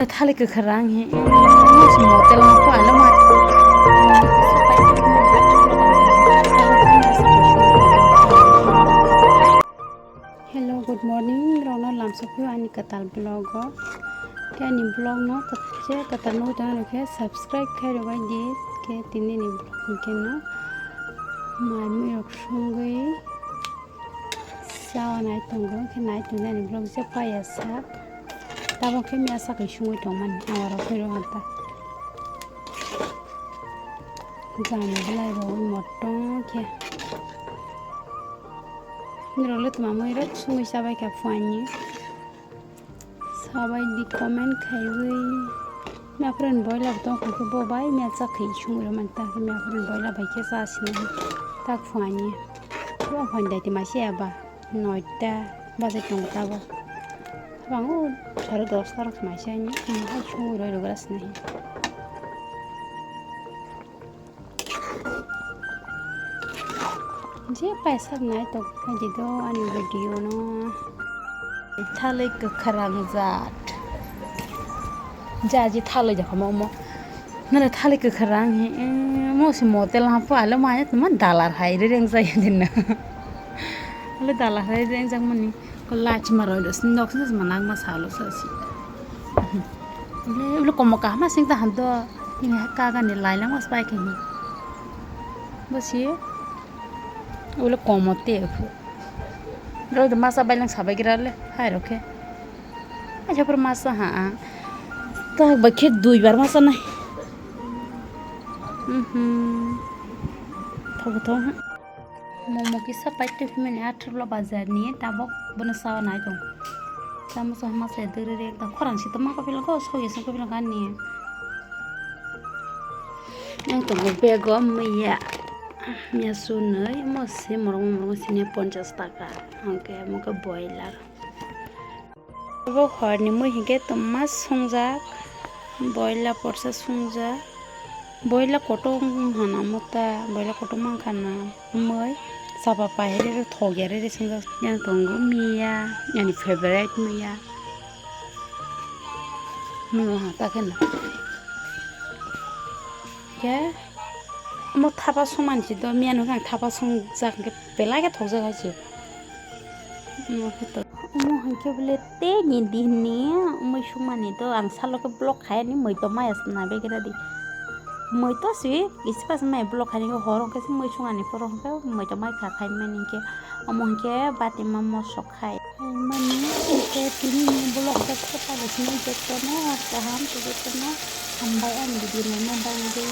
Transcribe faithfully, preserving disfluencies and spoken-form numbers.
Thali kwkhwrang he. Mo se motel ma pho ano ma. Hello, good morning. Rona lamsa phu ani katal vlog o. Ke ani vlog no kache katal no tang khe subscribe khai rwbai di. Ke tini ni vlog ke no. Mai mui rok sungwi. Sawa nai tongo, khe nai tongnani vlog je paya sak. Tabok khe mia sakai sungwi tongmani, awarok khe rohor ta. Jani belai rogwi motom khe. Nirok le tma mui rok sungwi chabai kha phuani. Sabai di comment khaiwi. Mia phran boila bo tong khe bo bai mia chak khai sungwi rw man ta khe mia phran boila bai khe cha sini tak phuani. Bo phone dai ti ma se aba noita baje tong ta bo. Bang o sare dosta rok mai se ni hai sungwi rw rw gra sini. Je paisa nai tok phaidi do ani video no. Thalai kwkhwrang jat. Ja je thalai jakha mo mo. Nana thalai kwkhwrang he, eh, mo se motel ha pho ale ma ya tuma dalar hai re reng jai din na. Ale dalar hai reng jak mani. Ko lach ma roi dos nok se ma nang ma salo sa si. Ule, ule komo kahma sing ta han do. Ini ha kaga ni lai lang mas pai kini. Bo si. Ule komo te phu. Roi do masa bai lang sabai gira le. Hai rokhe. Aja pur masa ha. Ta ba khe dui bar masa nai. Mhm. Thogo thong ha. Momo kisa paitwi phimani athar bwla bazar ni tabok bono sawa nai tong. Tamo sa hama se dwrwrwi ekdom khorang si tongma kopila go soya song kopila gani. Ang tongo bego miya. Miya sunui mo se morong morong sini ponchas taka. Hwnkhe mo khe boiler. Bo horni mui hinkhe tongma songjak, boila porsa songjak, boila kotor wng hana mota, boila kotor mankha na mui chapa pai rere thok ya rere songjak. Yang tongo miya, ani favorite miya, miya ha ta kheno. Khe omo thapa songmani si do, miya no khe ang thapa songjak, hwnkhe belai khe thokjak hai se. Omo khe to, omo hwnkhe bole tei ni din ni mui songmani do ang salo khe vlog khai ani mui to maya sna begra di. Mui to si kisa pas mai vlog khai ni horo hwnkhe si mui songani poro hwnkhe mui to mai kha khai mani hwnkhe omo hwnkhe bati ma mosok khai. Mani hwnkhe tini ni vlog khe pale sini jotono kaham tei jotono hambai ani video no naidi.